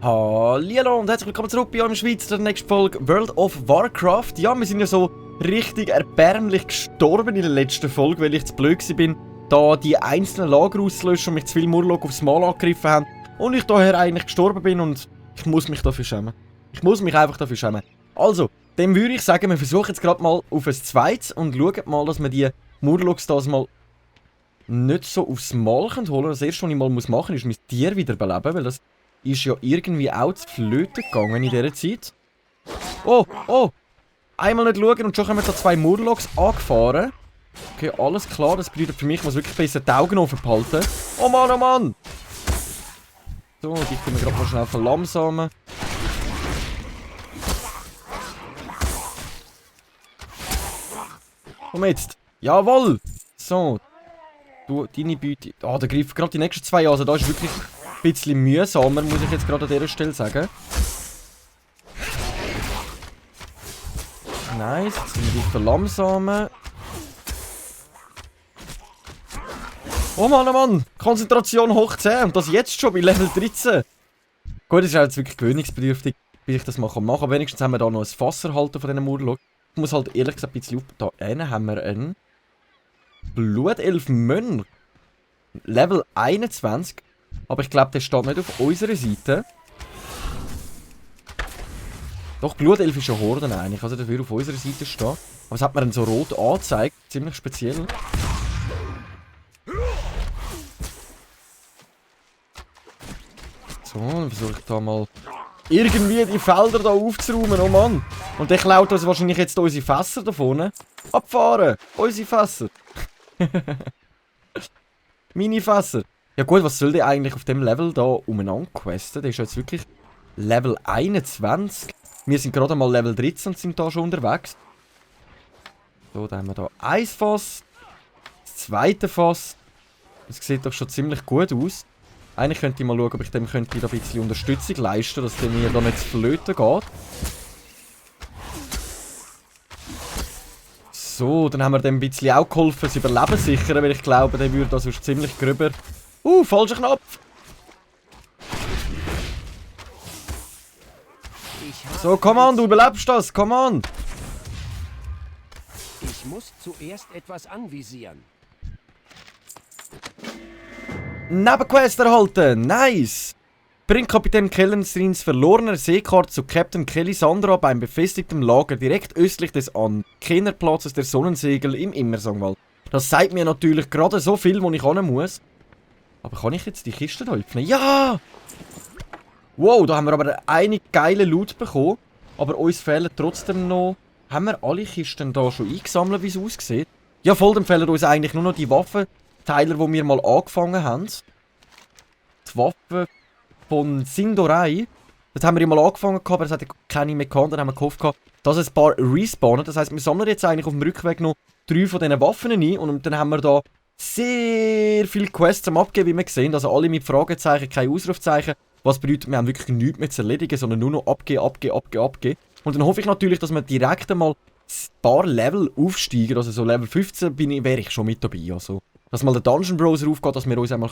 Hallihallo und herzlich willkommen zurück bei eurem Schweiz zur nächsten Folge World of Warcraft. Ja, wir sind ja so richtig erbärmlich gestorben in der letzten Folge, weil ich zu blöd bin, da die einzelnen Lager auszulöschen und mich zu viel Murloc aufs Mal angegriffen haben. Und ich daher eigentlich gestorben bin und ich muss mich dafür schämen. Ich muss mich einfach dafür schämen. Also, dann würde ich sagen, wir versuchen jetzt gerade mal auf ein zweites und schauen mal, dass wir die Murlocs das mal nicht so aufs Mal holen können. Das erste, was ich mal machen muss, ist mein Tier wieder beleben, weil das ist ja irgendwie auch zu Flöten gegangen in dieser Zeit. Oh, oh! Einmal nicht schauen und schon kommen da zwei Murlocs angefahren. Okay, alles klar, das bedeutet für mich, ich muss wirklich besser die Augen offen behalten. Oh Mann, oh Mann! So, die können wir gerade mal schnell verlangsamen. Komm jetzt! Jawohl! So. Du, deine Beute. Ah, der greift gerade die nächsten zwei an. Also da ist wirklich ein bisschen mühsamer, muss ich jetzt gerade an dieser Stelle sagen. Nice, jetzt sind wir dich verlangsamen. Oh Mann, oh Mann! Konzentration hoch 10 und das jetzt schon bei Level 13. Gut, das ist jetzt wirklich gewöhnungsbedürftig, wie ich das mal machen kann. Aber wenigstens haben wir da noch ein Fasserhalter von diesen Murloc. Ich muss halt ehrlich gesagt ein bisschen auf. Da hinten haben wir einen Blutelf Mönch. Level 21. Aber ich glaube, der steht nicht auf unserer Seite. Doch, Blutelf ist eine Horde eigentlich. Also der würde auf unserer Seite stehen. Aber es hat mir dann so rot angezeigt. Ziemlich speziell. So, dann versuche ich da mal irgendwie die Felder da aufzuräumen. Oh Mann. Und der klaut uns wahrscheinlich jetzt unsere Fässer da vorne. Abfahren! Unsere Fässer. Meine Fässer. Ja gut, was soll der eigentlich auf dem Level da umeinander questen? Der ist jetzt wirklich Level 21. Wir sind gerade mal Level 13 und sind da schon unterwegs. So, dann haben wir da ein Fass. Das zweite Fass. Das sieht doch schon ziemlich gut aus. Eigentlich könnte ich mal schauen, ob ich dem könnte da ein bisschen Unterstützung leisten, dass der mir da nicht zu flöten geht. So, dann haben wir dem ein bisschen auch geholfen, das Überleben sichern, weil ich glaube, der würde da sonst ziemlich gröber. Falscher Knopf! So, komm on, du überlebst das, komm on! Ich muss zuerst etwas anvisieren. Nebenquest erhalten, nice! Bringt Kapitän Kellenstrins verlorener Seekarte zu Captain Kelisandra beim befestigten Lager direkt östlich des Ankennerplatzes der Sonnensegel im Immersangwald. Das sagt mir natürlich gerade so viel, wo ich hin muss. Aber kann ich jetzt die Kiste da öffnen? Ja! Wow, da haben wir aber einige geile Loot bekommen. Aber uns fehlen trotzdem noch... Haben wir alle Kisten da schon eingesammelt, wie es aussieht? Ja, voll, dann fehlen uns eigentlich nur noch die Waffenteile, die wir mal angefangen haben. Die Waffen von Sindorai. Das haben wir ja mal angefangen, aber es hat keine mehr gehabt. Dann haben wir gehofft, dass ein paar respawnen. Das heisst, wir sammeln jetzt eigentlich auf dem Rückweg noch 3 von diesen Waffen ein. Und dann haben wir da sehr viele Quests am Abgeben, wie wir sehen. Also alle mit Fragezeichen, kein Ausrufzeichen. Was bedeutet, wir haben wirklich nichts mehr zu erledigen, sondern nur noch abgeben. Und dann hoffe ich natürlich, dass wir direkt einmal ein paar Level aufsteigen. Also so Level 15 wäre ich schon mit dabei. Also, dass mal der Dungeon Browser aufgeht, dass wir uns einmal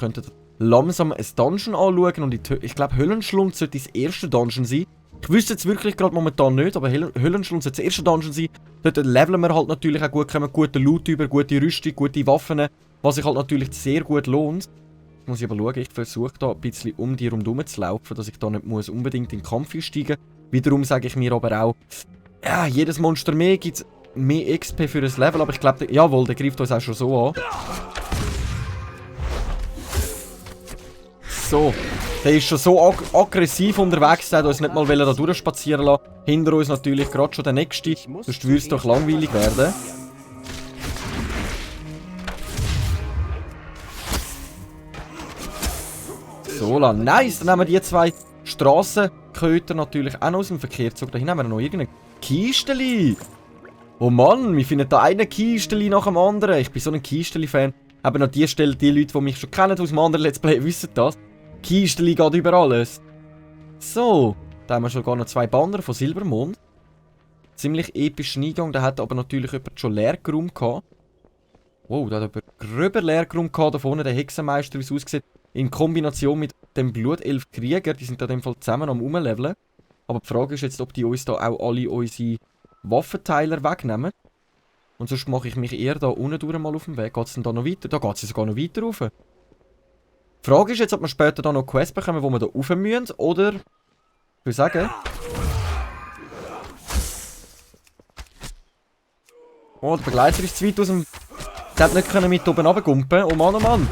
langsam ein Dungeon anschauen. Und ich glaube, Höllenschlund sollte das erste Dungeon sein. Ich wüsste jetzt wirklich gerade momentan nicht, aber Höllenschlund sollte das erste Dungeon sein. Dort leveln wir halt natürlich auch gut, kommen guten Loot über, gute Rüstung, gute Waffen. Was sich halt natürlich sehr gut lohnt. Muss ich aber schauen, ich versuche da ein bisschen um die herum zu laufen, dass ich da nicht muss unbedingt in den Kampf einsteigen muss. Wiederum sage ich mir aber auch, ja, jedes Monster mehr gibt es mehr XP für ein Level, aber ich glaube, jawohl, der greift uns auch schon so an. So, der ist schon so aggressiv unterwegs, der hat uns nicht mal da durchspazieren lassen. Hinter uns natürlich gerade schon der nächste, sonst würde es doch langweilig werden. So, nice, dann haben wir die zwei Strassenköter natürlich auch noch aus dem Verkehr gezogen. Da hinten haben wir noch irgendein Kisteli. Oh Mann, wir finden da einen Kisteli nach dem anderen. Ich bin so ein Kisteli-Fan. Aber an dieser Stelle, die Leute, die mich schon kennen aus dem anderen Let's Play, wissen das. Kisteli geht über alles. So, da haben wir schon gar noch 2 Banner von Silbermond. ziemlich epischen Eingang. Da hat aber natürlich jemand schon leer geräumt gehabt. Wow, da hat jemand gröber leer geräumt gehabt. Da vorne der Hexenmeister, wie es aussieht. In Kombination mit dem Blutelf Krieger. Die sind da in dem Fall zusammen am Umleveln. Aber die Frage ist jetzt, ob die uns da auch alle unsere Waffenteiler wegnehmen. Und sonst mache ich mich eher da unten durch mal auf dem Weg. Geht es denn da noch weiter? Da geht es sogar noch weiter rauf. Die Frage ist jetzt, ob wir später da noch Quests bekommen, wo wir da rauf müssen, oder... Ich will sagen... Oh, der Begleiter ist zu weit aus dem... Der hat nicht mit oben runtergumpen. Oh Mann, oh Mann!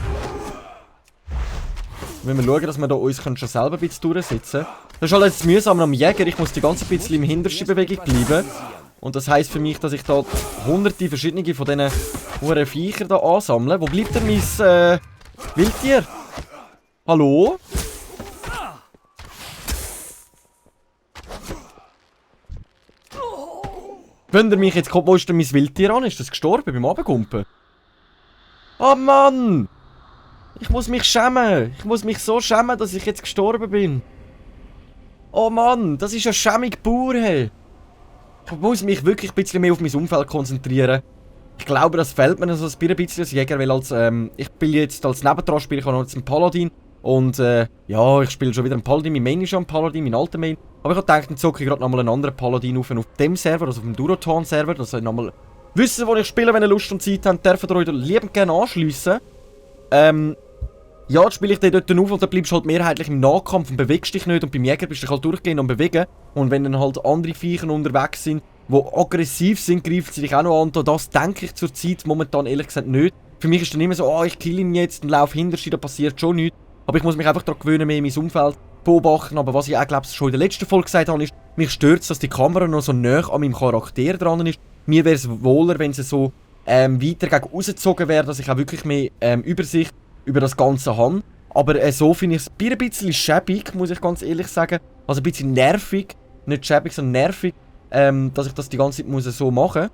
Wir müssen schauen, dass wir da uns schon selber ein bisschen durchsetzen können. Das ist halt jetzt mühsam am Jäger. Ich muss die ganze bisschen im hintersten Bewegung bleiben. Und das heisst für mich, dass ich da hunderte verschiedene von diesen hohen Viechern da ansammle. Wo bleibt denn mein Wildtier? Hallo? Wenn ihr mich jetzt kommt, wo ist denn mein Wildtier an? Ist das gestorben beim Abgumpen? Oh Mann! Ich muss mich schämen. Ich muss mich so schämen, dass ich jetzt gestorben bin. Oh Mann, das ist ein schämig Bauer, hey. Ich muss mich wirklich ein bisschen mehr auf mein Umfeld konzentrieren. Ich glaube, das fehlt mir so ein bisschen als Jäger, weil ich spiele jetzt als Nebendran, spiele ich auch noch jetzt einen Paladin. Und ja, ich spiele schon wieder einen Paladin. Mein Main ist schon ein Paladin, mein alter Main. Aber ich habe gedacht, dann zocke ich gerade nochmal einen anderen Paladin auf dem Server, also auf dem Durotan-Server. Dass ihr nochmal wissen, wo ich spiele, wenn ihr Lust und Zeit habt, dürft ihr euch da liebend gerne anschliessen. Ja, jetzt spiele ich den dort auf und dann bleibst du halt mehrheitlich im Nahkampf und bewegst dich nicht. Und beim Jäger bist du halt durchgehend am Bewegen. Und wenn dann halt andere Viecher unterwegs sind, die aggressiv sind, greifen sie dich auch noch an. Das denke ich zur Zeit momentan ehrlich gesagt nicht. Für mich ist dann immer so, ich kill ihn jetzt und laufe hinter sie, da passiert schon nichts. Aber ich muss mich einfach daran gewöhnen, mehr in mein Umfeld beobachten. Aber was ich auch glaube, schon in der letzten Folge gesagt habe, ist, mich stört es, dass die Kamera noch so nah an meinem Charakter dran ist. Mir wäre es wohler, wenn sie so weiter gegen rausgezogen wäre, dass ich auch wirklich mehr Übersicht über das Ganze habe. Aber so finde ich es ein bisschen schäbig, muss ich ganz ehrlich sagen. Also ein bisschen nervig. Nicht schäbig, sondern nervig, dass ich das die ganze Zeit so machen muss.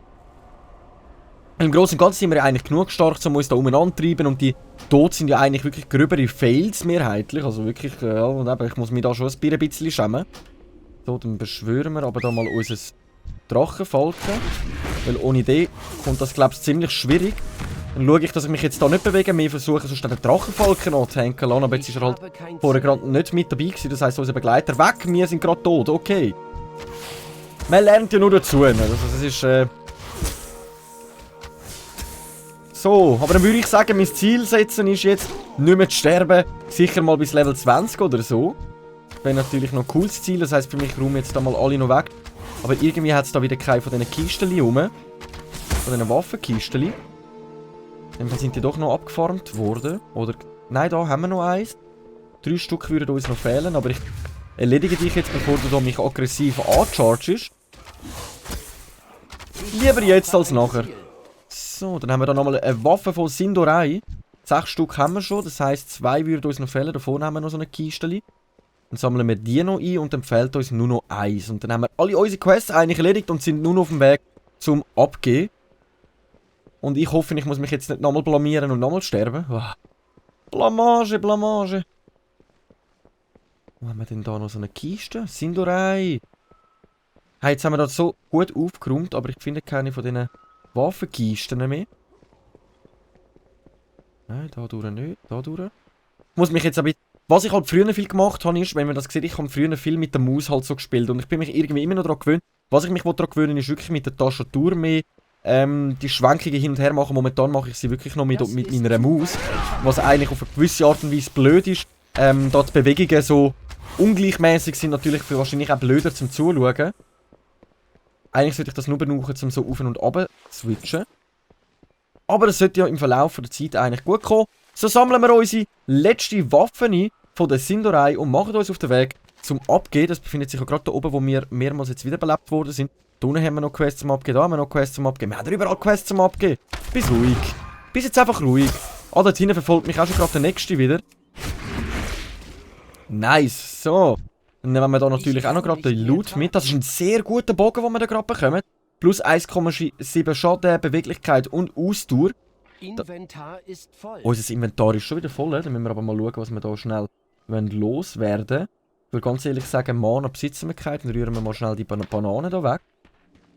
Im Großen und Ganzen sind wir ja eigentlich genug stark, um uns da umeinander treiben. Und die Tod sind ja eigentlich wirklich gröbere Fails mehrheitlich. Also wirklich, ja, und eben, ich muss mich da schon ein bisschen schämen. So, dann beschwören wir aber da mal unser Drachenfalken. Weil ohne den kommt das, glaube ich, ziemlich schwierig. Dann schaue ich, dass ich mich jetzt da nicht bewege, mehr versuche, sonst den Drachenfalken anzuhängen lassen. Aber jetzt ist er halt vorher gerade nicht mit dabei gewesen. Das heisst, unser Begleiter weg, wir sind gerade tot, okay. Man lernt ja nur dazu. Also das ist, so, aber dann würde ich sagen, mein Ziel setzen ist jetzt, nicht mehr zu sterben. Sicher mal bis Level 20 oder so. Das wäre natürlich noch ein cooles Ziel. Das heisst, für mich räume jetzt da mal alle noch weg. Aber irgendwie hat es da wieder keine von diesen Kisten rum. Von diesen Waffenkisten. Dann sind die doch noch abgefarmt worden. Oder... Nein, da haben wir noch eins. 3 Stück würden uns noch fehlen. Aber ich erledige dich jetzt, bevor du da mich aggressiv anchargest. Lieber jetzt als nachher. So, dann haben wir da nochmal eine Waffe von Sindorei. 6 Stück haben wir schon. Das heisst, 2 würden uns noch fehlen. Davon haben wir noch so eine Kiste. Dann sammeln wir die noch ein und dann fehlt uns nur noch eins. Und dann haben wir alle unsere Quests eigentlich erledigt und sind nur noch auf dem Weg zum Abgehen. Und ich hoffe, ich muss mich jetzt nicht nochmal blamieren und nochmal sterben. Oh. Blamage, Blamage. Wo haben wir denn da noch so eine Kiste? Sindorei. Hey, jetzt haben wir das so gut aufgeräumt, aber ich finde keine von diesen Waffenkisten mehr. Nein, da durch nicht, da durch. Ich muss mich jetzt ein bisschen... Was ich halt früher viel gemacht habe, ist, wenn man das sieht, ich habe früher viel mit der Maus halt so gespielt. Und ich bin mich irgendwie immer noch daran gewöhnt. Was ich mich daran gewöhnen ist wirklich mit der Tastatur mehr die Schwenkungen hin und her machen. Momentan mache ich sie wirklich noch mit meiner Maus. Was eigentlich auf eine gewisse Art und Weise blöd ist. Da die Bewegungen so ungleichmäßig sind, natürlich für wahrscheinlich auch blöder zum Zuschauen. Eigentlich sollte ich das nur benutzen, um so auf und ab zu switchen. Aber es sollte ja im Verlauf der Zeit eigentlich gut kommen. So sammeln wir unsere letzte Waffe ein von der Sindorei und machen uns auf den Weg zum Abgehen. Das befindet sich ja gerade da oben, wo wir mehrmals jetzt wiederbelebt worden sind. Da unten haben wir noch Quests zum Abgehen, da haben wir noch Quests zum Abgehen. Wir haben überall Quests zum Abgehen. Bist ruhig. Bist jetzt einfach ruhig. Ah, dort hinten verfolgt mich auch schon gerade der nächste wieder. Nice. So. Dann nehmen wir da natürlich auch noch gerade den Loot mit. Das ist ein sehr guter Bogen, den wir da gerade bekommen. Plus 1,7 Schaden, Beweglichkeit und Ausdauer. Inventar ist voll. Unser Inventar ist schon wieder voll. Dann müssen wir aber mal schauen, was wir da schnell loswerden. Ich will ganz ehrlich sagen, Mana besitzen wir keine. Dann rühren wir mal schnell die Bananen da weg.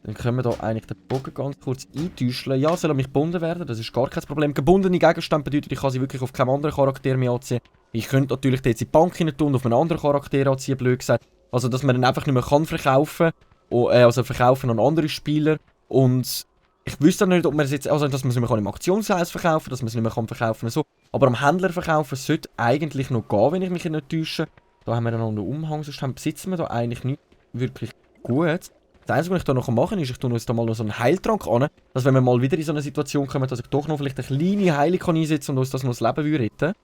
Dann können wir hier eigentlich den Bogen ganz kurz eintäuschen. Ja, soll er mich gebunden werden? Das ist gar kein Problem. Gebundene Gegenstände bedeutet, ich kann sie wirklich auf keinen anderen Charakter mehr anziehen. Ich könnte natürlich jetzt in die Bank hinein tun, auf einen anderen Charakter anziehen, blöd gesagt. Also, dass man dann einfach nicht mehr kann verkaufen kann. Also verkaufen an andere Spieler. Und ich wüsste nicht, ob man es jetzt, also dass man es nicht mehr im Auktionshaus verkaufen kann, dass man es nicht mehr verkaufen kann. So. Aber am Händler verkaufen sollte eigentlich noch gehen, wenn ich mich nicht täusche. Da haben wir dann noch einen Umhang, sonst besitzen wir da eigentlich nicht wirklich gut. Das Einzige, was ich da noch machen kann, ist, ich tue uns da mal noch so einen Heiltrank an, dass wenn wir mal wieder in so eine Situation kommen, dass ich doch noch vielleicht eine kleine Heilung einsetzen kann und uns das noch das Leben retten würde.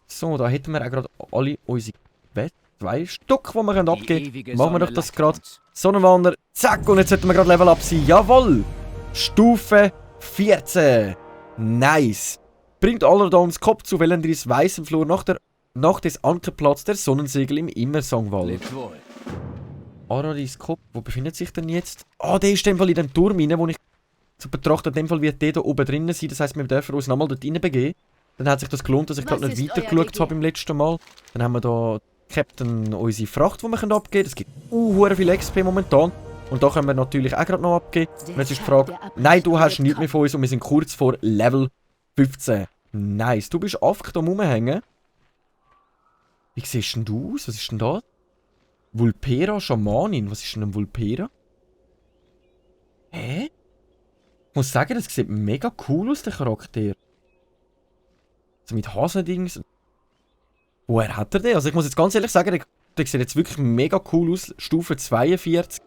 So, da hätten wir auch gerade alle unsere Quests. 2 Stück, die wir abgeben können. Machen wir doch das gerade. Sonnenwander, zack, und jetzt sollten wir gerade Level up sein. Jawohl! Stufe 14. Nice. Bringt Allerdons Kopf zu Welendris weißem Flur nach des Ankerplatz der Sonnensegel im Immersongwald. Aradis Kopf, wo befindet sich denn jetzt? Ah, der ist in dem Fall in dem Turm rein, wo ich zu betrachten, in dem Fall wird der da oben drinnen sein. Das heisst, wir dürfen uns nochmal dort rein begeben. Dann hat sich das gelohnt, dass ich gerade nicht weitergeschaut habe beim letzten Mal. Dann haben wir da Captain unsere Fracht, die wir abgeben können. Es gibt viel XP momentan. Und da können wir natürlich auch gerade noch abgeben. Und jetzt ist die Frage, nein, du hast nichts mehr von uns und wir sind kurz vor Level 15. Nice, du bist einfach da rumhängen. Wie siehst denn du aus? Was ist denn da? Vulpera Schamanin. Was ist denn ein Vulpera? Hä? Ich muss sagen, das sieht mega cool aus, der Charakter. Also mit Hasendings. Woher hat er den? Also ich muss jetzt ganz ehrlich sagen, der sieht jetzt wirklich mega cool aus. Stufe 42.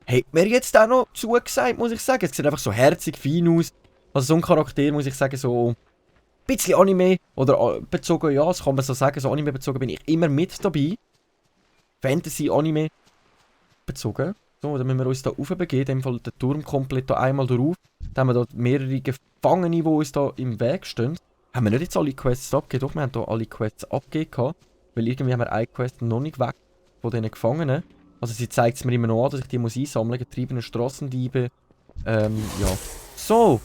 Hat mir jetzt auch noch zugesagt, muss ich sagen. Es sieht einfach so herzig, fein aus. Also so ein Charakter, muss ich sagen, so ein bisschen Anime oder bezogen, ja, das kann man so sagen, so Anime bezogen bin ich immer mit dabei. Fantasy, Anime bezogen. So, dann müssen wir uns da raufbegeben, in dem Fall den Turm komplett da einmal drauf. Dann haben wir da mehrere Gefangene, die uns da im Weg stehen. Haben wir nicht jetzt alle Quests abgegeben? Doch, wir haben da alle Quests abgegeben. Weil irgendwie haben wir eine Quest noch nicht weg von diesen Gefangenen. Also sie zeigt es mir immer noch an, dass ich die muss einsammeln muss. Getriebene Strassendiebe. Ja. So.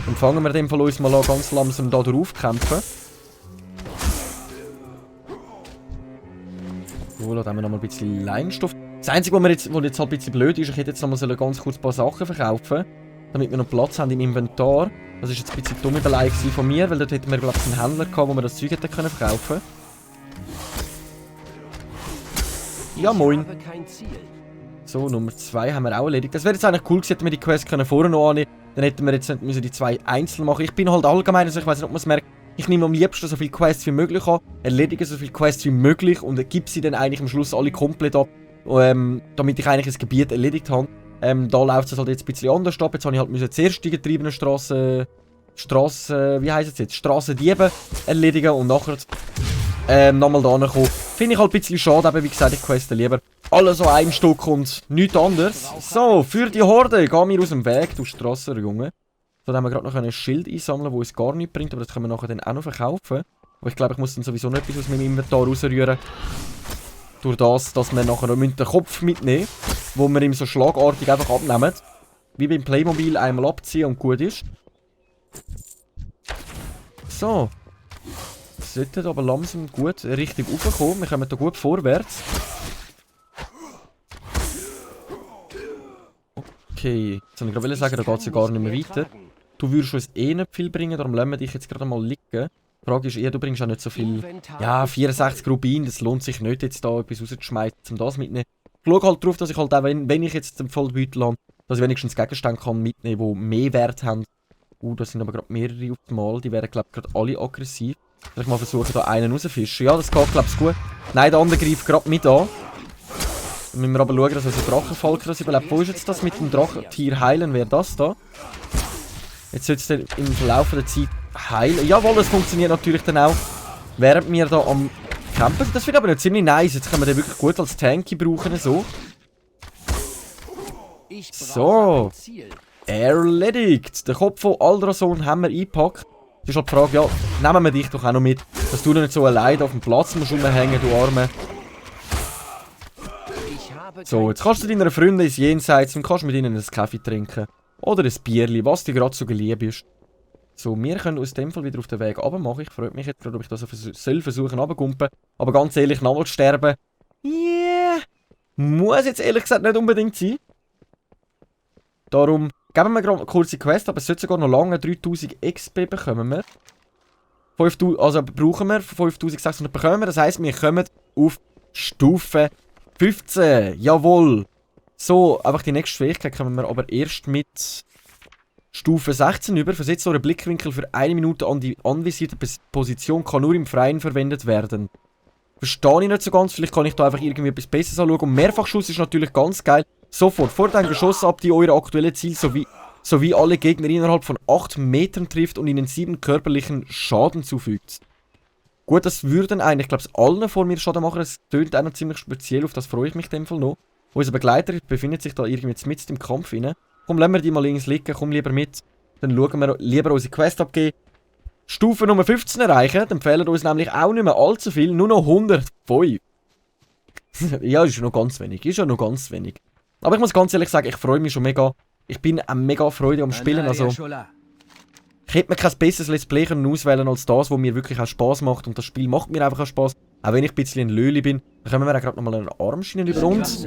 Dann fangen wir in dem Fall uns mal an, ganz langsam da drauf kämpfen. So, da haben wir noch mal ein bisschen Leinstoff. Das Einzige, was jetzt halt ein bisschen blöd ist, ich hätte jetzt noch mal ganz kurz ein paar Sachen verkaufen, damit wir noch Platz haben im Inventar. Das ist jetzt ein bisschen dumme Beleidigung von mir, weil dort hätten wir, glaube ich, einen Händler gehabt, wo wir das Zeug hätten verkaufen können. Ja, moin. So, Nummer 2 haben wir auch erledigt. Das wäre jetzt eigentlich cool gewesen, hätten wir die Quest vorne noch annehmen können. Dann hätten wir jetzt nicht müssen die 2 einzeln machen. Ich bin halt allgemein, also ich weiß nicht, ob man es merkt, ich nehme am liebsten so viele Quests wie möglich an, erledige so viele Quests wie möglich und gebe sie dann eigentlich am Schluss alle komplett ab, damit ich eigentlich das Gebiet erledigt habe. Da läuft es halt jetzt ein bisschen anders ab. Jetzt habe ich halt zuerst die getriebenen wie heisst es jetzt? Strassendiebe erledigen und nachher nochmal da kommen. Finde ich halt ein bisschen schade, aber wie gesagt, ich queste lieber alles so ein Stück und nichts anderes. So, für die Horde, geh mir aus dem Weg, du Strasser-Junge. So, dann haben wir gerade noch ein Schild einsammeln, das uns gar nichts bringt, aber das können wir nachher dann auch noch verkaufen. Aber ich glaube, ich muss dann sowieso noch etwas aus meinem Inventar rausrühren. Durch das, dass wir nachher noch den Kopf mitnehmen, wo wir ihm so schlagartig einfach abnehmen. Wie beim Playmobil einmal abziehen und gut ist. So. Wir sollten aber langsam gut richtig raufkommen. Wir kommen da gut vorwärts. Okay. Jetzt wollte ich gerade sagen, da geht es ja gar nicht mehr weiter. Du würdest uns eh nicht viel bringen, darum lassen wir dich jetzt gerade mal liegen. Die Frage ist eher, du bringst auch nicht so viel. Ja, 64 Rubin, das lohnt sich nicht, jetzt da etwas rauszuschmeißen, um das mitzunehmen. Ich schaue halt drauf, dass ich halt auch, wenn ich jetzt den Vollbeutel habe, dass ich wenigstens Gegenstände kann mitnehmen, die mehr Wert haben. Das sind aber gerade mehrere auf einmal, die werden, glaube ich, gerade alle aggressiv. Soll ich mal versuchen, da einen rauszufischen? Ja, das geht, glaube ich, gut. Nein, der andere greift gerade mit an. Dann müssen wir aber schauen, dass unser Drachenvolk das überlebt. Wo ist jetzt das mit dem Drachentier heilen? Wer das da? Jetzt sollte es dann im Verlauf der Zeit heilen. Jawohl, das funktioniert natürlich dann auch, während wir da am Campen. Das wird aber nicht ziemlich nice. Jetzt können wir den wirklich gut als Tanky brauchen. So. So. Erledigt. Den Kopf von Aldrason haben wir eingepackt. Das ist halt die Frage, ja, nehmen wir dich doch auch noch mit, dass du nicht so allein auf dem Platz musst rumhängen, du Arme. So, jetzt kannst du deiner Freundin ins Jenseits und kannst mit ihnen einen Kaffee trinken. Oder ein Bierli, was dir gerade so lieb ist. So, wir können aus dem Fall wieder auf den Weg runtermachen. Ich freue mich jetzt gerade, ob ich das soll versuchen runtergumpen. Aber ganz ehrlich, nochmal sterben. Yeah! Muss jetzt ehrlich gesagt nicht unbedingt sein. Darum geben wir gerade eine kurze Quest, aber es sollte sogar noch lange 3000 XP bekommen wir. 5000, also brauchen wir 5600 bekommen wir, das heisst, wir kommen auf Stufe 15. Jawohl. So, einfach die nächste Fähigkeit kommen wir aber erst mit Stufe 16 über. Versetzt euren Blickwinkel für 1 Minute an die anvisierte Position, kann nur im Freien verwendet werden. Verstehe ich nicht so ganz, vielleicht kann ich da einfach irgendwie etwas Besseres anschauen. Und Mehrfachschuss ist natürlich ganz geil. Sofort vor dem Geschoss ab, die eure aktuellen Ziel sowie alle Gegner innerhalb von 8 Metern trifft und ihnen 7 körperlichen Schaden zufügt. Gut, das würden eigentlich, glaube ich, allen vor mir Schaden machen. Das tönt auch noch ziemlich speziell, auf das freue ich mich in dem Fall noch. Unser Begleiter befindet sich da irgendwie mitten im Kampf rein. Komm, lassen wir die mal links liegen, komm lieber mit. Dann schauen wir lieber unsere Quest abgeben. Stufe Nummer 15 erreichen, dann fehlen uns nämlich auch nicht mehr allzu viel, nur noch 105. Ja, ist noch ganz wenig, ist ja noch ganz wenig. Aber ich muss ganz ehrlich sagen, ich freue mich schon mega. Ich bin eine mega Freude am Spielen, also ich hätte mir kein besseres Let's Play auswählen als das, was mir wirklich auch Spass macht. Und das Spiel macht mir einfach auch Spass. Auch wenn ich ein bisschen ein Löli bin. Dann können wir auch gerade nochmal einen Armschienen über uns.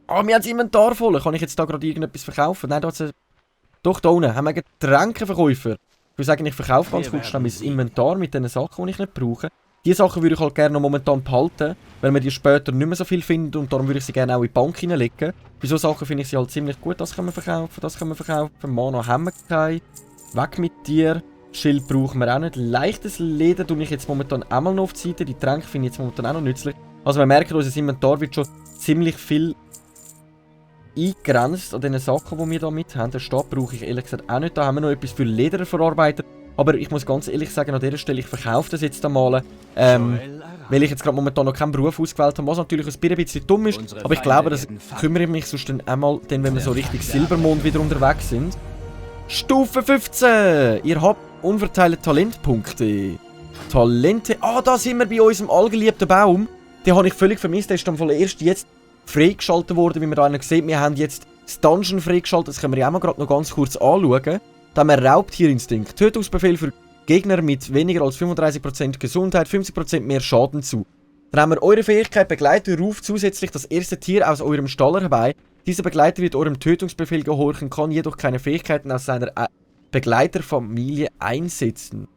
Ah, wir haben das Inventar voll. Kann ich jetzt da gerade irgendetwas verkaufen? Nein, da hat es... Doch, da unten haben wir Getränkeverkäufer. Ich würde sagen, ich verkaufe ganz kurz schnell mein Inventar mit den Sachen, die ich nicht brauche. Die Sachen würde ich halt gerne noch momentan behalten, weil wir die später nicht mehr so viel finden und darum würde ich sie gerne auch in die Bank hineinlegen. Bei so Sachen finde ich sie halt ziemlich gut. Das können wir verkaufen, das können wir verkaufen. Mana haben wir keinen. Weg mit dir. Schild brauchen wir auch nicht. Leichtes Leder tue ich jetzt momentan auch mal noch auf die Seite. Die Tränke finde ich jetzt momentan auch noch nützlich. Also wir merken, unser Inventar wird schon ziemlich viel eingegrenzt an den Sachen, die wir da mit haben. Den Stab brauche ich ehrlich gesagt auch nicht. Da haben wir noch etwas für Lederverarbeiter. Aber ich muss ganz ehrlich sagen, an dieser Stelle, ich verkaufe das jetzt einmal. Weil ich jetzt gerade momentan noch keinen Beruf ausgewählt habe, was natürlich ein bisschen dumm ist. Aber ich glaube, das kümmere ich mich sonst dann einmal, wenn wir so richtig Silbermond wieder unterwegs sind. Stufe 15! Ihr habt unverteilte Talentpunkte. Talente... Ah, da sind wir bei unserem allgeliebten Baum. Den habe ich völlig vermisst. Der ist dann erst jetzt freigeschaltet worden, wie man da sieht. Wir haben jetzt das Dungeon freigeschaltet. Das können wir ja auch mal gerade noch ganz kurz anschauen. Da haben wir Raubtierinstinkt. Tötungsbefehl für Gegner mit weniger als 35% Gesundheit, 50% mehr Schaden zu. Dann haben wir eure Fähigkeit Begleiter ruft zusätzlich das erste Tier aus eurem Stall herbei. Dieser Begleiter wird eurem Tötungsbefehl gehorchen, kann jedoch keine Fähigkeiten aus seiner Begleiterfamilie einsetzen.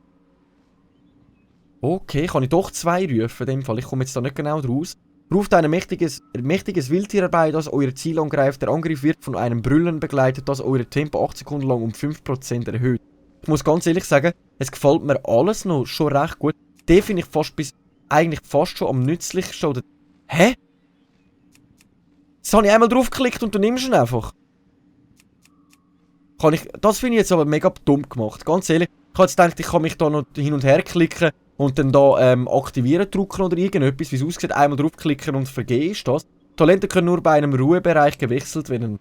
Okay, kann ich doch 2 rufen in dem Fall. Ich komme jetzt da nicht genau raus. Ruft ein mächtiges Wildtier herbei, das euer Ziel angreift. Der Angriff wird von einem Brüllen begleitet, das euer Tempo 8 Sekunden lang um 5% erhöht. Ich muss ganz ehrlich sagen, es gefällt mir alles noch schon recht gut. Den finde ich eigentlich fast schon am nützlichsten. Oder... Hä? Jetzt habe ich einmal draufgeklickt und du nimmst ihn einfach. Das finde ich jetzt aber mega dumm gemacht. Ganz ehrlich, ich habe jetzt gedacht, ich kann mich da noch hin und her klicken und dann da aktivieren drücken oder irgendetwas, wie es aussieht. Einmal draufklicken und vergehen ist das. Talente können nur bei einem Ruhebereich gewechselt werden.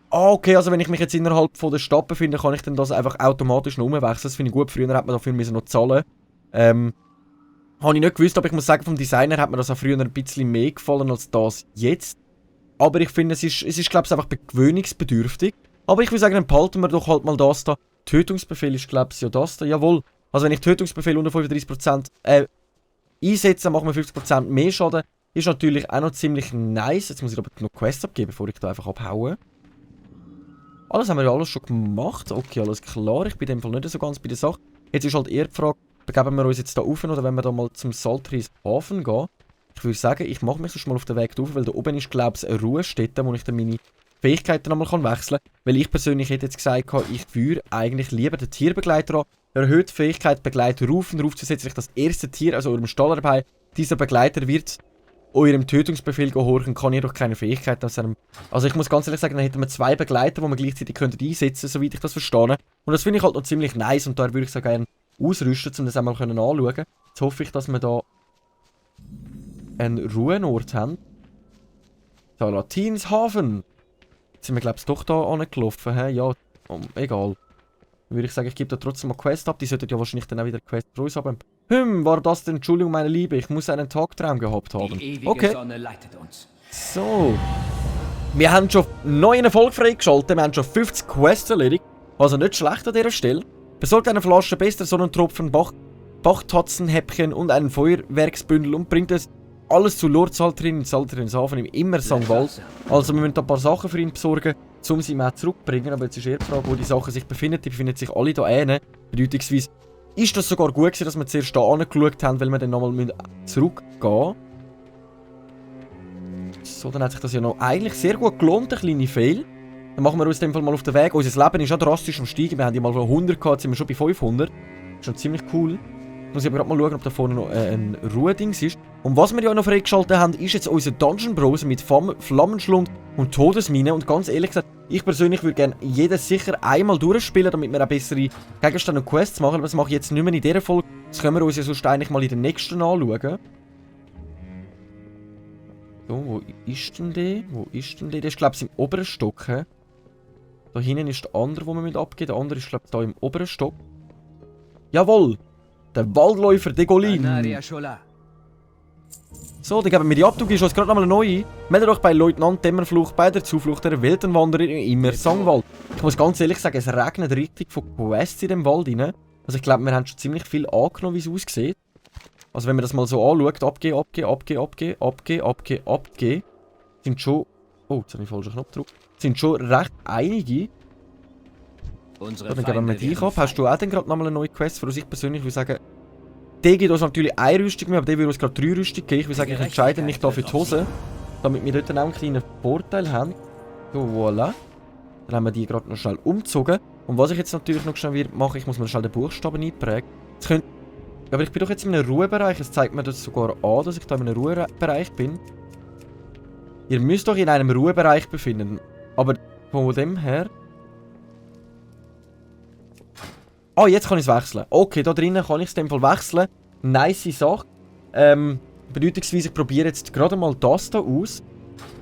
Ah, okay, also wenn ich mich jetzt innerhalb von der Stadt befinde, kann ich dann das einfach automatisch noch umwechseln. Das finde ich gut. Früher hat man dafür noch zahlen. Habe ich nicht gewusst, aber ich muss sagen, vom Designer hat mir das auch früher ein bisschen mehr gefallen als das jetzt. Aber ich finde, es ist glaube ich, einfach gewöhnungsbedürftig. Aber ich würde sagen, dann behalten wir doch halt mal das da. Tötungsbefehl ist, glaube ich, ja das da. Jawohl. Also wenn ich Tötungsbefehl unter 35% einsetze, machen wir 50% mehr Schaden. Ist natürlich auch noch ziemlich nice. Jetzt muss ich aber noch Quests abgeben, bevor ich da einfach abhaue. Alles haben wir ja alles schon gemacht. Okay, alles klar. Ich bin in dem Fall nicht so ganz bei der Sache. Jetzt ist halt eher die Frage, begeben wir uns jetzt da rauf oder wenn wir da mal zum Saltreis Hafen gehen. Ich würde sagen, ich mache mich sonst mal auf den Weg rauf, weil da oben ist, glaube ich, eine Ruhestätte, wo ich dann meine Fähigkeiten nochmal wechseln kann. Weil ich persönlich hätte jetzt gesagt, ich würde eigentlich lieber den Tierbegleiter an. Erhöht die Fähigkeit, Begleiter rufen, ruft zusätzlich das erste Tier, also eurem Stall herbei. Dieser Begleiter wird eurem Tötungsbefehl gehorchen, kann jedoch keine Fähigkeit aus seinem... Also ich muss ganz ehrlich sagen, dann hätten wir 2 Begleiter, die wir gleichzeitig einsetzen könnten, soweit ich das verstehe. Und das finde ich halt noch ziemlich nice und da würde ich so gerne ausrüsten, um das einmal anschauen. Jetzt hoffe ich, dass wir da einen Ruhenort haben. Salatinshafen. Jetzt sind wir, glaube ich, doch da angelaufen. Ja, egal. Dann würde ich sagen, ich gebe da trotzdem mal Quest ab. Die sollten ja wahrscheinlich dann auch wieder Quest raus haben. War das denn? Entschuldigung, meine Liebe. Ich muss einen Tagtraum gehabt haben. Die ewige Okay. Sonne leitet uns. So. Wir haben schon 9 Erfolge freigeschaltet. Wir haben schon 50 Quests erledigt. Also nicht schlecht an dieser Stelle. Besorgt eine Flasche bester Sonnentropfen, Bachtatzenhäppchen und einen Feuerwerksbündel und bringt es alles zu Lord Saltrin-Hafen, immer St. Wald. Also wir müssen da ein paar Sachen für ihn besorgen, um sie mal zurückzubringen. Aber jetzt ist eher die Frage, wo die Sachen sich befinden. Die befinden sich alle hier hinten. Bedeutungsweise ist das sogar gut gewesen, dass wir zuerst hier angeschaut haben, weil wir dann nochmal zurückgehen müssen. So, dann hat sich das ja noch eigentlich sehr gut gelohnt, ein kleiner Fail. Dann machen wir uns in dem Fall mal auf den Weg. Unser Leben ist schon drastisch am Steigen. Wir haben ja mal 100 gehabt, jetzt sind wir schon bei 500. Das ist schon ziemlich cool. Jetzt muss ich aber gerade mal schauen, ob da vorne noch ein Ruhedings ist. Und was wir ja noch freigeschaltet haben, ist jetzt unser Dungeon Browser mit Flammenschlund und Todesmine. Und ganz ehrlich gesagt, ich persönlich würde gerne jedes sicher einmal durchspielen, damit wir auch bessere Gegenstände und Quests machen. Aber das mache ich jetzt nicht mehr in dieser Folge. Das können wir uns ja sonst eigentlich mal in der nächsten anschauen. So, wo ist denn der? Wo ist denn der? Der ist, glaube ich, im oberen Stock. He? Da hinten ist der andere, den wir abgeben. Der andere ist, glaube ich, da im oberen Stock. Jawohl! Der Waldläufer Degolin. So, dann geben wir die ab. Du gibst uns gerade nochmal eine neue. Meldet euch bei Leutnant Dämmerflucht bei der Zuflucht der Weltenwanderer immer Sangwald. Ich muss ganz ehrlich sagen, es regnet richtig von Quests in dem Wald rein. Also ich glaube, wir haben schon ziemlich viel angenommen, wie es aussieht. Also wenn man das mal so anschaut, abgehen, sind schon... Oh, jetzt habe ich falschen Knopf gedrückt. Sind schon recht einige. So, dann geben wir dich ab. Hast du auch dann gerade nochmal eine neue Quest? Für uns ich persönlich würde sagen, der gibt uns natürlich eine Rüstung mehr, aber der würde uns gerade 3 Rüstung geben. Ich würde sagen, ich entscheide mich da für die Hose, damit wir dort dann auch einen kleinen Vorteil haben. So, voilà. Dann haben wir die gerade noch schnell umgezogen. Und was ich jetzt natürlich noch schnell mache, ich muss mir schnell den Buchstaben einprägen. Jetzt könnt... Aber ich bin doch jetzt in einem Ruhebereich. Es zeigt mir das sogar an, dass ich da in einem Ruhebereich bin. Ihr müsst euch in einem Ruhebereich befinden. Aber von dem her... Ah, jetzt kann ich es wechseln. Okay, da drinnen kann ich es in dem Fall wechseln. Nice Sache. Bedeutungsweise, ich probiere jetzt gerade mal das hier aus.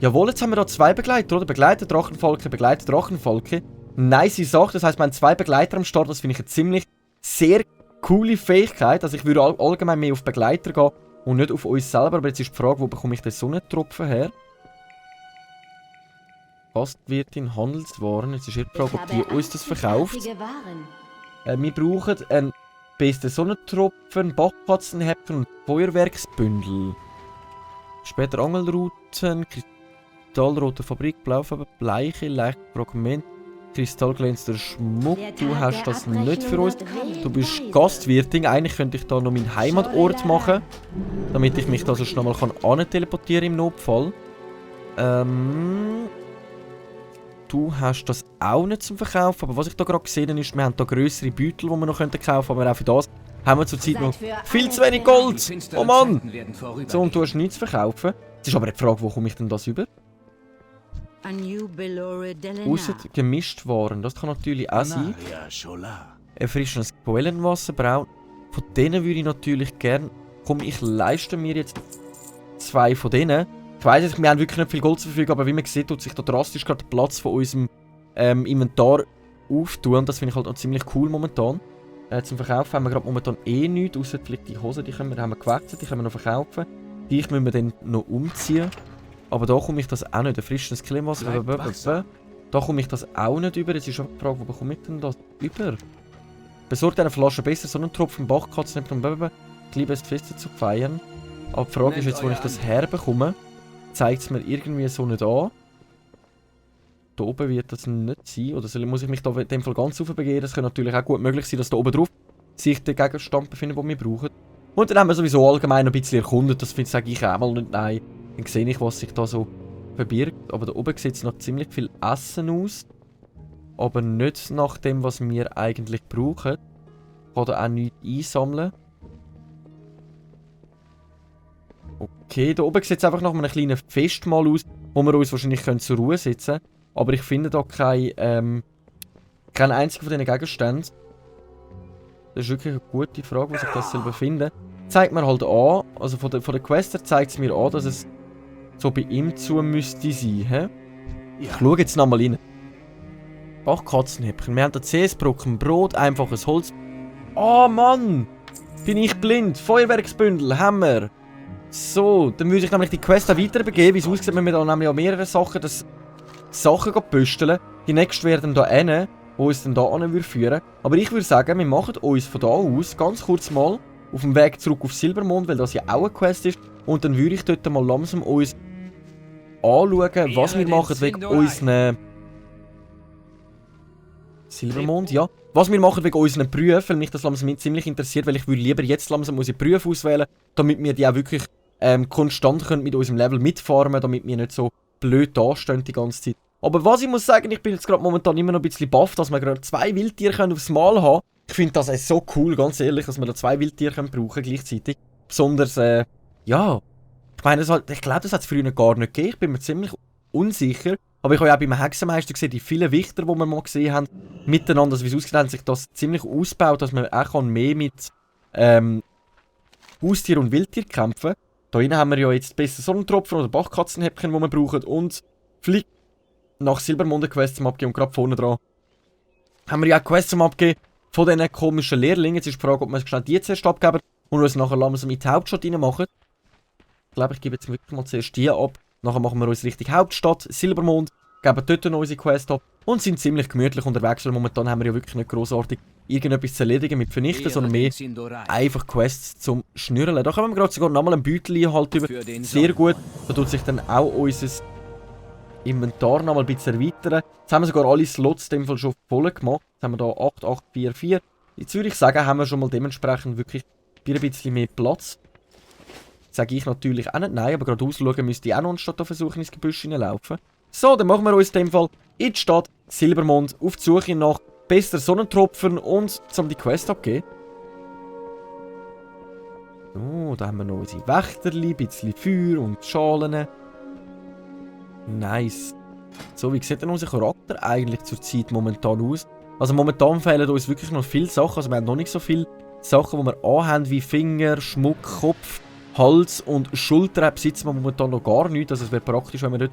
Jawohl, jetzt haben wir da 2 Begleiter, oder? Begleiter Drachenfalke. Nice Sache. Das heisst, wir haben 2 Begleiter am Start. Das finde ich eine ziemlich sehr coole Fähigkeit. Also ich würde allgemein mehr auf Begleiter gehen und nicht auf uns selber. Aber jetzt ist die Frage, wo bekomme ich den Sonnentropfen her? Gastwirtin, Handelswaren. Jetzt ist die Frage, ob die uns das verkauft. Wir brauchen einen besten Sonnentropfen, Bachkatzenhäppchen und Feuerwerksbündel. Später Angelrouten, kristallrote Fabrik, Blaufarbe, Bleiche, leichtes Fragment, kristallglänzender Schmuck. Du hast das nicht für uns. Du bist Gastwirtin. Eigentlich könnte ich da noch meinen Heimatort machen, damit ich mich da so schnell mal teleportieren im Notfall. Du hast das auch nicht zum Verkaufen, aber was ich da gerade gesehen habe, ist, wir haben da grössere Beutel, die wir noch kaufen können, aber auch für das haben wir zurzeit noch viel zu wenig Gold. Oh Mann! So, und du hast nichts zu verkaufen. Jetzt ist aber die Frage, wo komme ich denn das über? Ausser gemischt Waren, das kann natürlich auch sein. Erfrischendes Quellenwasser, braun. Von denen würde ich natürlich gerne... Komm, ich leiste mir jetzt 2 von denen. Ich weiss jetzt, wir haben wirklich nicht viel Gold zur Verfügung, aber wie man sieht, tut sich da drastisch gerade der Platz von unserem Inventar auftun. Und das finde ich halt noch ziemlich cool momentan. Zum Verkaufen haben wir gerade momentan eh nichts, außer vielleicht die Hosen, die haben wir gewechselt, die können wir noch verkaufen. Die müssen wir dann noch umziehen. Aber da komme ich das auch nicht. Erfrischendes Klimawasser. Da komme ich das auch nicht über. Jetzt ist schon die Frage, wo bekomme ich denn das über? Besorgt eine Flasche besser, so einen Tropfen Bachkatzen und ich liebe es fester zu feiern. Aber die Frage ist jetzt, wo ich das herbekomme. Zeigt es mir irgendwie so nicht an. Da oben wird das nicht sein. Oder muss ich mich da in dem Fall ganz raufbegeben? Das kann natürlich auch gut möglich sein, dass da oben drauf sich der Gegenstand befindet, den wir brauchen. Und dann haben wir sowieso allgemein ein bisschen erkundet. Das sage ich auch mal nicht nein. Dann sehe ich, was sich da so verbirgt. Aber da oben sieht es noch ziemlich viel Essen aus. Aber nicht nach dem, was wir eigentlich brauchen. Ich kann da auch nichts einsammeln. Okay, da oben sieht es einfach nach einem kleinen Festmahl aus, wo wir uns wahrscheinlich zur Ruhe setzen können. Aber ich finde da keinen einzigen von diesen Gegenständen. Das ist wirklich eine gute Frage, was ich das selber finde. Zeigt mir halt an, also von der Quester zeigt es mir an, dass es so bei ihm zu müsste sein. He? Ich schaue jetzt nochmal rein. Bachkatzenhäppchen. Wir haben da CS-Brocken, Brot, einfaches Holz. Oh Mann! Bin ich blind? Feuerwerksbündel, Hammer! So, dann würde ich nämlich die Quest auch weiter begeben. Wie es aussieht, müssen wir da nämlich auch mehrere Sachen, Sachen büsteln. Die nächsten werden da hin, wo uns dann da führen. Aber ich würde sagen, wir machen uns von da aus ganz kurz mal auf dem Weg zurück auf Silbermond, weil das ja auch eine Quest ist, Und dann würde ich dort mal langsam uns anschauen, was wir machen wegen unseren... Silbermond, ja. Was wir machen wegen unseren Berufen, weil mich das langsam ziemlich interessiert, weil ich würde lieber jetzt langsam unsere Berufe auswählen, damit wir die auch wirklich konstant können mit unserem Level mitfarmen, damit wir nicht so blöd dastehen die ganze Zeit. Aber was ich muss sagen, ich bin jetzt gerade momentan immer noch ein bisschen baff, dass wir gerade 2 Wildtiere aufs Mal haben. Ich finde das so cool, ganz ehrlich, dass wir da 2 Wildtiere brauchen gleichzeitig. Besonders, ja, ich meine, ich glaube, das hat es früher gar nicht gegeben. Ich bin mir ziemlich unsicher. Aber ich habe ja auch beim Hexenmeister gesehen, die vielen Wächter, die wir mal gesehen haben, miteinander, also wie es aussieht, haben sich das ziemlich ausgebaut, dass man auch mehr mit Haustier und Wildtier kämpfen kann. Da hinten haben wir ja jetzt besser Sonnentropfen oder Bachkatzenhäppchen, die wir brauchen. Und Flieg nach Silbermond Quests zum Abgeben. Und gerade vorne dran haben wir ja auch Quests zum Abgeben von diesen komischen Lehrlingen. Jetzt ist die Frage, ob wir schnell die zuerst abgeben und uns nachher langsam in die Hauptstadt reinmachen. Ich glaube, ich gebe jetzt wirklich mal zuerst die ab. Nachher machen wir uns richtig Hauptstadt, Silbermond, geben dort noch unsere Quest ab und sind ziemlich gemütlich unterwegs, weil momentan haben wir ja wirklich nicht grossartig irgendetwas zu erledigen mit Vernichten, sondern mehr einfach Quests zum Schnürren. Da können wir gerade sogar nochmal einen Beutel halt über. Sehr gut. Da tut sich dann auch unser Inventar nochmal ein bisschen erweitern. Jetzt haben wir sogar alle Slots in dem Fall schon voll gemacht. Jetzt haben wir hier 8844. Jetzt würde ich sagen, haben wir schon mal dementsprechend wirklich ein bisschen mehr Platz. Sage ich natürlich auch nicht nein, aber gerade ausschauen müsste ich auch noch, anstatt da versuchen ins Gebüsch hineinlaufen. So, dann machen wir uns in dem Fall in die Stadt Silbermond auf die Suche nach besser Sonnentropfen und zum die Quest abgeben. So, da haben wir noch unsere Wächterli, ein bisschen Feuer und Schalen. Nice. So, wie sieht denn unser Charakter eigentlich zurzeit momentan aus? Also momentan fehlen uns wirklich noch viele Sachen, also wir haben noch nicht so viele Sachen, die wir anhaben, wie Finger, Schmuck, Kopf, Hals und Schulter besitzen wir momentan noch gar nichts. Also es wäre praktisch, wenn wir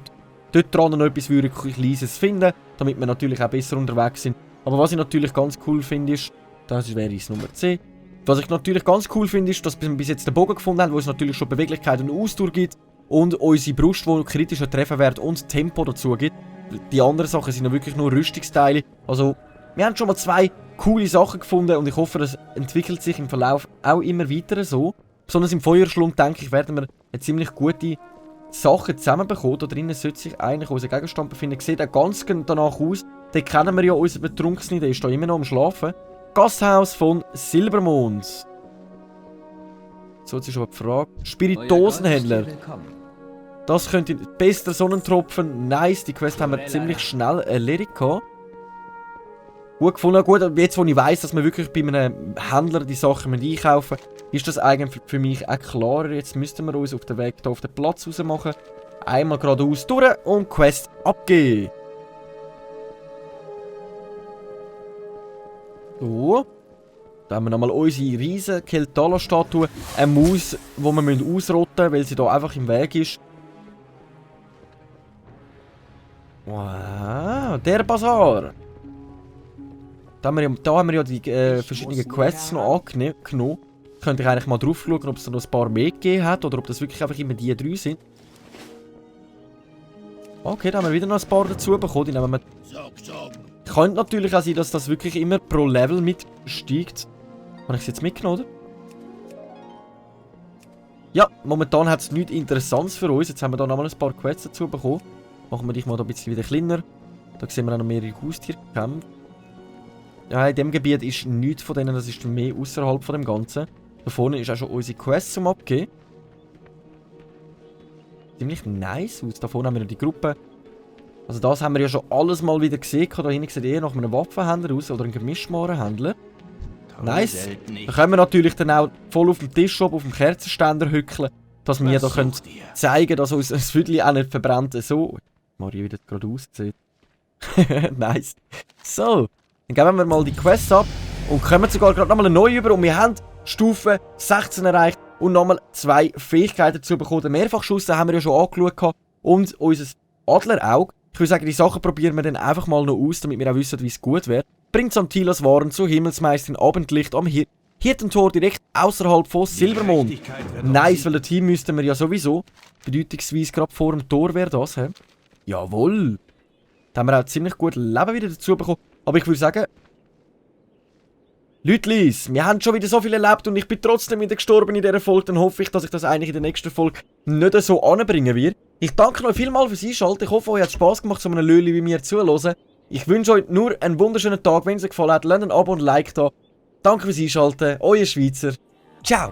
dort dran noch etwas wirklich Kleines finden, damit wir natürlich auch besser unterwegs sind. Aber was ich natürlich ganz cool finde, ist, das wäre das Nummer 10. Was ich natürlich ganz cool finde, ist, dass wir bis jetzt den Bogen gefunden haben, wo es natürlich schon Beweglichkeit und Ausdauer gibt und unsere Brust, die kritischer Trefferwert und Tempo dazu gibt. Die anderen Sachen sind ja wirklich nur Rüstungsteile. Also wir haben schon mal 2 coole Sachen gefunden und ich hoffe, das entwickelt sich im Verlauf auch immer weiter so. Besonders im Feuerschlund, denke ich, werden wir eine ziemlich gute Sachen zusammenbekommen. Da drinnen sollte sich eigentlich unser Gegenstand befinden. Sieht auch ganz danach aus. Den kennen wir ja, unseren Betrunkenen, der ist da immer noch am Schlafen. Gasthaus von Silbermond. So, jetzt ist schon die Frage. Spiritosenhändler. Das könnte bester Sonnentropfen. Nice, die Quest haben wir ziemlich schnell erledigt gehabt. Gut gefunden. Gut, jetzt wo ich weiss, dass wir wirklich bei einem Händler die Sachen einkaufen müssen, ist das eigentlich für mich auch klarer. Jetzt müssten wir uns auf den Weg hier auf den Platz raus machen. Einmal geradeaus durch und Quest abgeben. So. Da haben wir nochmal unsere riesen Keltala-Statue. Eine Maus, die wir ausrotten müssen, weil sie hier einfach im Weg ist. Wow, der Bazar. Da haben wir ja die verschiedenen Quests noch angenommen. Könnte ich eigentlich mal drauf schauen, ob es da noch ein paar mehr gegeben hat oder ob das wirklich einfach immer die 3 sind. Okay, da haben wir wieder noch ein paar dazu bekommen. Die nehmen wir. Könnte natürlich auch sein, dass das wirklich immer pro Level mitsteigt. Habe ich es jetzt mitgenommen, oder? Ja, momentan hat es nichts Interessantes für uns. Jetzt haben wir da nochmal ein paar Quests dazu bekommen. Machen wir dich mal da ein bisschen wieder kleiner. Da sehen wir auch noch mehrere Haustiere gekämpft. Ja, in dem Gebiet ist nichts von denen, das ist mehr außerhalb von dem Ganzen. Da vorne ist auch schon unsere Quest zum Abgeben. Ziemlich nice aus. Da vorne haben wir noch die Gruppe. Also das haben wir ja schon alles mal wieder gesehen. Da hinten sieht eher nach einem Waffenhändler aus oder einem Gemischwarenhändler. Nice. Da können wir natürlich dann auch voll auf dem Tisch oben, auf dem Kerzenständer hückeln, dass wir da können zeigen, dass uns das Viertel auch nicht verbrennt. So. Mario wieder gerade aussieht. Nice. So. Dann geben wir mal die Quest ab und kommen sogar gerade nochmal eine neue über und wir haben Stufe 16 erreicht und nochmal 2 Fähigkeiten dazu bekommen. Den Mehrfachschuss haben wir ja schon angeschaut und unser Adlerauge. Ich würde sagen, die Sachen probieren wir dann einfach mal noch aus, damit wir auch wissen, wie es gut wäre. Bringt Santilas Waren zur Himmelsmeisterin Abendlicht am Hirtentor direkt außerhalb von Silbermond. Nice, weil dorthin müssten wir ja sowieso. Bedeutungsweise gerade vor dem Tor wäre das, hä? Jawohl. Da haben wir auch ziemlich gut Leben wieder dazu bekommen. Aber ich würde sagen, Leutlis, wir haben schon wieder so viel erlebt und ich bin trotzdem wieder gestorben in dieser Folge. Dann hoffe ich, dass ich das eigentlich in der nächsten Folge nicht so anbringen werde. Ich danke euch vielmals fürs Einschalten. Ich hoffe, euch hat Spass gemacht, so einem Löli wie mir zuzuhören. Ich wünsche euch nur einen wunderschönen Tag. Wenn es euch gefallen hat, lasst ein Abo und ein Like da. Danke fürs Einschalten. Euer Schweizer. Ciao.